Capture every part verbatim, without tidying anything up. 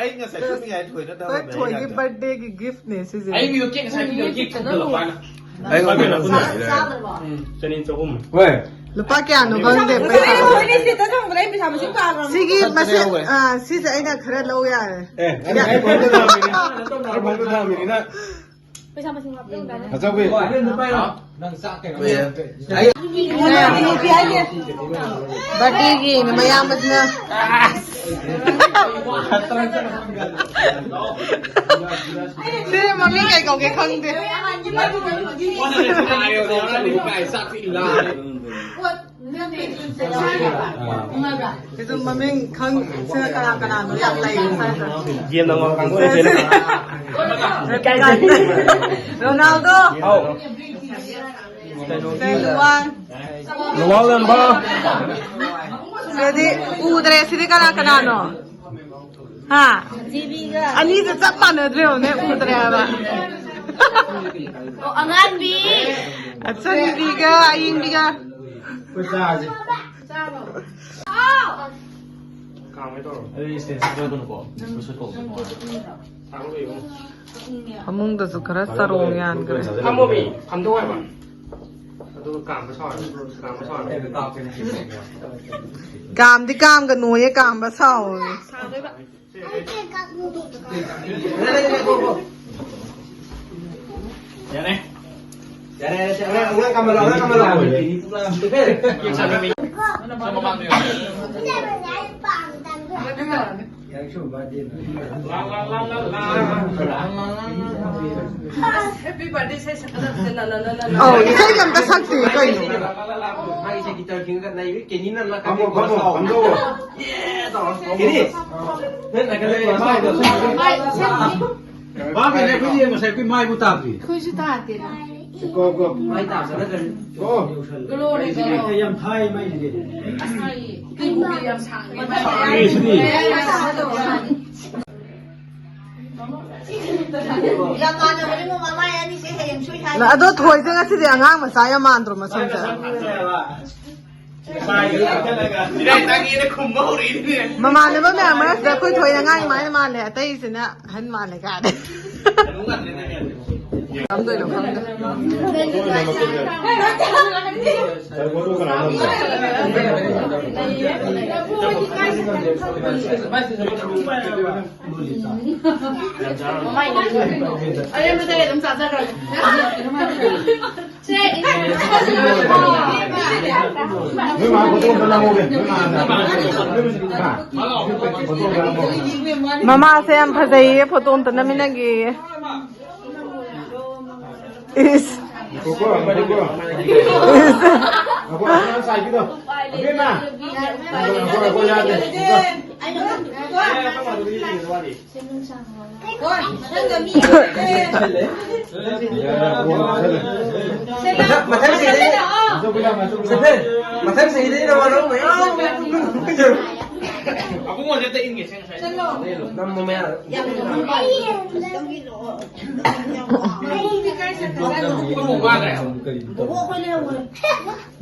ꯑꯩ ꯉꯁꯥꯏ ꯁꯨꯝ ꯌꯥꯏ ꯊꯣꯏꯅ ꯑꯩꯈꯣꯏ ꯇꯧꯔꯝꯃꯦ ꯊꯣꯏꯒꯤ ꯑꯩꯅ꯫ Birthdayꯒꯤ giftꯅꯦ ꯁꯤꯁꯦ꯫ ꯑꯩ video cake ꯉꯁꯥꯏ video cake ꯈꯛꯇ ꯂꯧꯕ ꯍꯥꯏꯅ꯫ ꯑꯩꯉꯣꯟꯗ ꯆꯥꯗ꯭ꯔꯕꯣ? ꯎꯝ, ꯆꯅꯤ ꯆꯍꯨꯝ꯫ ꯍꯣꯏ꯫ ꯂꯨꯄꯥ ꯀꯌꯥꯅꯣ ꯈꯪꯗꯦ, ꯄꯩꯁꯥ꯫ ꯑꯩ ꯍꯧꯖꯤꯛ status ꯍꯥꯡꯕꯗ ꯑꯩ ꯄꯩꯁꯥ ꯃꯁꯤꯡ ꯀꯥꯎꯈ꯭ꯔꯕꯅꯦ꯫ ꯁꯤꯒꯤ ꯃꯁꯦ-, ꯑꯥ, ꯁꯤꯁꯦ ꯑꯩꯅ ꯈꯔ ꯂꯧ ꯌꯥꯔꯦ꯫ ꯑꯦ, ꯑꯩ ꯐꯣꯟꯗ ꯊꯝꯃꯤꯅꯤꯅ꯫ ꯄꯩꯁꯥ ꯃꯁꯤꯡ ꯍꯥꯞꯄꯤꯌꯨ꯫ ꯑꯆꯧꯕꯤ꯫ ꯅꯪ ꯆꯥꯛ ꯀꯩꯅꯣ? ꯍꯣꯏ꯫ ꯅꯨꯄꯤ ꯍꯥꯏꯁꯦ꯫ Birthdayꯒꯤ ꯃꯌꯥꯝꯕꯁꯤꯅ꯫ ꯁꯤ ꯃꯃꯤꯡ ꯀꯩ ꯀꯧꯒꯦ ꯈꯪꯗꯦ꯫ ꯁꯤꯁꯨ ꯃꯃꯤꯡ ꯈꯪ-, ꯁꯤꯅ ꯀꯅꯥ ꯀꯅꯥꯅꯣ ꯌꯥꯝ ꯂꯩ ꯁ꯭ꯋꯥꯏꯗ꯫ ꯌꯦꯟ ꯑꯃ ꯀꯥꯡꯕꯨ ꯂꯩꯇꯦꯅ꯫ ꯔꯣꯅꯥꯜꯗꯣ꯫ ꯍꯥꯎ꯫ ꯀꯩꯅꯣꯒꯤ ꯂꯨꯋꯥꯡ꯫ ꯂꯨꯋꯥꯡ ꯂꯝꯕ꯫ ꯁꯤꯗꯤ ꯎꯗ꯭ꯔꯦ, ꯁꯤꯗꯤ ꯀꯅꯥ ꯀꯅꯥꯅꯣ? ꯍꯥ? ꯑꯅꯤꯗꯣ ꯆꯞ ꯃꯥꯟꯅꯗ꯭ꯔꯦ, ꯌꯦꯡꯉꯨꯅꯦ, ꯎꯗ꯭ꯔꯦ ꯍꯥꯏꯕ꯫ ꯑꯣ, ꯑꯉꯥꯟꯕꯤ꯫ ꯑꯆꯟꯕꯤꯒ ꯑꯌꯤꯡꯕꯤꯒ꯫ ꯑꯩꯈꯣꯏ ꯆꯥꯁꯦ꯫ ꯀꯥꯡꯉꯦ ꯇꯧꯔꯣ꯫ ꯑꯩ stage ꯆꯠꯄꯗꯨꯅꯀꯣ, ꯁꯨꯠ ꯇꯧꯕꯗꯣ ꯅꯨꯡꯉꯥꯏ꯫ ꯐꯃꯨꯡꯗꯁꯨ ꯈꯔ ꯆꯔꯣꯡ ꯌꯥꯟꯈ꯭ꯔꯦ꯫ ꯐꯝꯃꯣ ꯃꯤ, ꯐꯝꯗꯧ ꯍꯥꯏꯕ꯫ ꯑꯗꯨꯒ ꯀꯥꯝꯕ ꯁꯥꯎ ꯍꯥꯏꯕ꯫ ꯀꯥꯝꯕ ꯁꯥꯎ ꯍꯥꯏꯕ꯫ ꯀꯥꯝꯗꯤ ꯀꯥꯝꯒꯅꯣꯌꯦ, ꯀꯥꯝꯕ ꯁꯥꯎꯌꯦ꯫ ꯌꯥꯔꯦ꯫ ꯌꯥꯔꯦ, ꯌꯥꯔꯦ, ꯑꯉꯥꯡ ꯀꯥꯃꯜꯂꯣ, ꯑꯉꯥꯡ ꯀꯥꯃꯜꯂꯣ꯫ Happy birthday ꯁꯦ ꯁꯛꯀꯗꯕꯁꯦ ꯂ ꯂ ꯂ ꯂ ꯂ꯫ ꯑꯧ, ꯏꯁꯩꯒ ꯑꯝꯇ ꯁꯛꯇꯦ ꯀꯩꯅꯣ꯫ ꯃꯥꯒꯤ ꯏꯁꯩ ꯒꯤꯇꯔ ꯈꯤꯡꯉꯒ ꯅꯩꯕꯤ ꯀꯦꯅꯤꯅ ꯅꯥꯀꯟꯗ ꯐꯝꯃꯣ, ꯐꯝꯃꯣ, ꯐꯝꯃꯣ꯫ ꯀꯦꯅꯤ, ꯅꯪ ꯅꯥꯀꯟꯗ ꯐꯝꯃꯣ꯫ ꯃꯥꯒꯤꯅꯦ ꯑꯩꯈꯣꯏꯗꯤ ꯉꯁꯥꯏ ꯑꯩꯈꯣꯏ ꯃꯥꯏꯕꯨ ꯇꯥꯗ꯭ꯔꯤ꯫ ꯑꯩꯈꯣꯏꯁꯨ ꯇꯥꯗꯦꯅ꯫ ꯀꯣ, ꯀꯣ꯫ ꯃꯥꯏ ꯇꯥꯕ ꯅꯠꯇ꯭ꯔꯗꯤ ꯀꯣ꯫ ꯌꯧꯁꯜꯂꯦ꯫ Glory, glory. ꯌꯥꯝ ꯊꯥꯏ ꯃꯥꯏꯁꯤꯗꯤ꯫ ꯑꯁ, ꯀꯩꯅꯣꯒꯤ ꯌꯥꯝ ꯁꯥꯡꯉꯦ꯫ ꯁꯥꯡꯉꯦ ꯁꯤꯗꯤ꯫ ꯌꯥꯝ ꯃꯥꯟꯅꯕꯅꯦ, ꯃꯃꯥꯏ ꯑꯅꯤꯁꯦ ꯍꯌꯦꯡ ꯁꯣꯏ ꯍꯥꯏ꯫ ꯑꯗꯣ ꯊꯣꯏꯁꯦ ꯉꯁꯤꯗꯤ ꯑꯉꯥꯡ ꯃꯆꯥ ꯌꯥꯝ ꯃꯥꯟꯗ꯭ꯔꯣ ꯃꯁꯝꯁꯦ? ꯃꯃꯥꯟꯅꯕ ꯃꯌꯥꯝ ꯃꯔꯛꯁꯤꯗ ꯑꯩꯈꯣꯏ ꯊꯣꯏꯅ ꯉꯥꯡꯉꯤ ꯃꯥꯏꯅ ꯃꯥꯜꯂꯦ, ꯑꯇꯩꯁꯤꯅ ꯑꯍꯟ ꯃꯥꯜꯂꯦ ꯀꯥꯏꯅ꯫ ꯀꯔꯝꯗꯣꯏꯅꯣ ꯈꯪꯗꯦ꯫ ꯑꯔꯦꯝꯕꯗ ꯑꯗꯨꯝ ꯆꯥꯖꯈ꯭ꯔꯒꯦ꯫ ꯃꯃꯥꯁꯦ ꯌꯥꯝ ꯐꯖꯩꯌꯦ, ꯐꯣꯇꯣ ꯑꯝꯇ ꯅꯝꯃꯤꯟꯅꯒꯦꯌꯦ꯫ ꯏꯁ꯫ ꯏꯁ꯫ ꯃꯊꯪ ꯆꯍꯤꯗꯩ, ꯁꯦ ꯐꯦ, ꯃꯊꯪ ꯆꯍꯤꯗꯩ ꯅꯃꯥꯟꯅꯕ ꯃꯌꯥꯝ ꯅꯝꯃꯣ ꯃꯌꯥꯗ꯫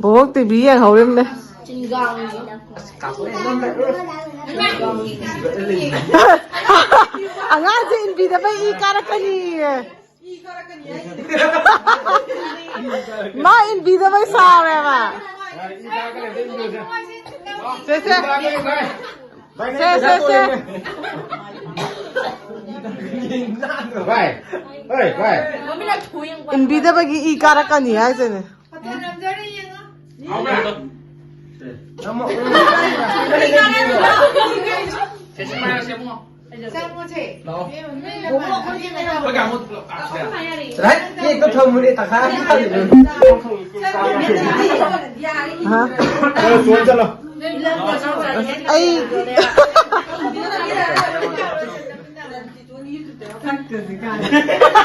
ꯕꯣꯕꯣꯛ ꯇꯤꯚꯤ ꯌꯦꯡꯍꯧꯔꯤꯕꯅꯦ꯫ ꯑꯉꯥꯡꯁꯦ ꯏꯟꯕꯤꯗꯕꯩ ꯏ ꯀꯥꯔꯛꯀꯅꯤꯌꯦ꯫ ꯃꯥ ꯏꯟꯕꯤꯗꯕꯩ ꯁꯥꯎꯔꯦꯕ꯫ ꯁꯦ, ꯁꯦ꯫ ꯁꯦ, ꯁꯦ, ꯁꯦ꯫ ꯚꯥꯏ, ꯍꯣꯏ, ꯚꯥꯏ꯫ ꯏꯟꯕꯤꯗꯕꯒꯤ ꯏ ꯀꯥꯔꯛꯀꯅꯤ ꯍꯥꯏꯁꯤꯅꯦ꯫ ꯐꯖꯔꯝꯖꯔꯦ, ꯌꯦꯡꯉꯣ꯫ ꯍꯥꯎꯕ꯭ꯔꯥ? ꯁꯦ, ꯁꯤ ꯃꯥꯏ ꯁꯦꯝꯃꯣ꯫ ꯆꯪꯉꯣꯁꯦ꯫ ꯂꯥꯛꯑꯣ꯫ ꯏꯕꯦꯝꯃ, ꯅꯣꯏ ꯂꯥꯛꯑꯣ꯫ ꯑꯩꯈꯣꯏ ꯀꯥꯡꯕꯨ ꯄꯨꯂꯞ ꯀꯥꯞꯁꯤꯔꯥ? ꯀꯦꯛꯇꯣ ꯊꯝꯃꯨꯅꯦ, ꯇꯪꯈꯥꯏ ꯑꯃ ꯊꯥꯖꯤꯜꯂꯨ꯫ ꯍꯥ? ꯆꯠꯂꯣ, ꯆꯣꯟ ꯆꯠꯂꯣ꯫ ꯑꯩ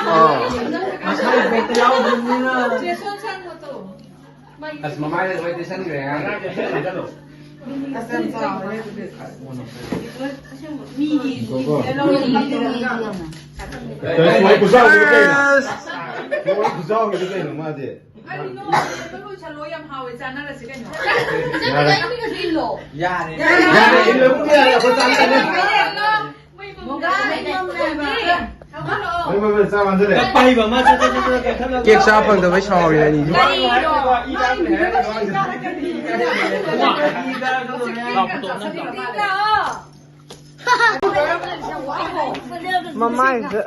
ꯑꯣ꯫ ꯉꯁꯥꯏ ꯏꯐꯦꯛꯇ ꯌꯥꯎꯗ꯭ꯔꯕꯅꯤꯅ꯫ ꯑꯁ, ꯃꯃꯥꯏꯗ ꯂꯣꯏ ꯇꯩꯁꯟꯈ꯭ꯔꯦ, ꯑꯉꯥꯡ꯫ ꯉꯥꯏꯈꯣꯀꯣ꯫ ꯃꯣꯏ ꯈꯨꯆꯥꯎꯒꯤꯗꯤ ꯀꯩꯅꯣ? ꯃꯣꯏ ꯈꯨꯆꯥꯎꯒꯤꯗꯤ ꯀꯩꯅꯣ ꯃꯥꯗꯤ? ꯀꯔꯤꯅꯣ? ꯑꯗꯨ ꯂꯣꯏꯁꯜꯂꯣ, ꯌꯥꯝ ꯍꯥꯎꯋꯦ, ꯆꯥꯟꯅꯔꯁꯤ ꯀꯩꯅꯣ꯫ ꯌꯥꯔꯦ꯫ ꯏꯜꯂꯣ꯫ ꯌꯥꯔꯦ, ꯏꯜꯂꯕꯨꯗꯤ ꯌꯥꯔꯦ, ꯑꯩꯈꯣꯏ ꯆꯥꯟꯅꯔꯅꯤ꯫ ꯃꯣꯏ, ꯃꯣꯏ, ꯃꯣꯏ, ꯆꯥ ꯋꯥꯟꯊꯔꯦ꯫ ꯀꯞꯄ ꯍꯩꯕ ꯑꯃ ꯆꯠ ꯆꯠ ꯆꯠ ꯆꯠ ꯀꯛꯊꯠꯂꯒ ꯀꯦꯛ ꯆꯥ ꯐꯪꯗꯕꯩ ꯁꯥꯎꯔꯤꯔ ꯑꯅꯤꯁꯨ? ꯃꯃꯥꯏꯗ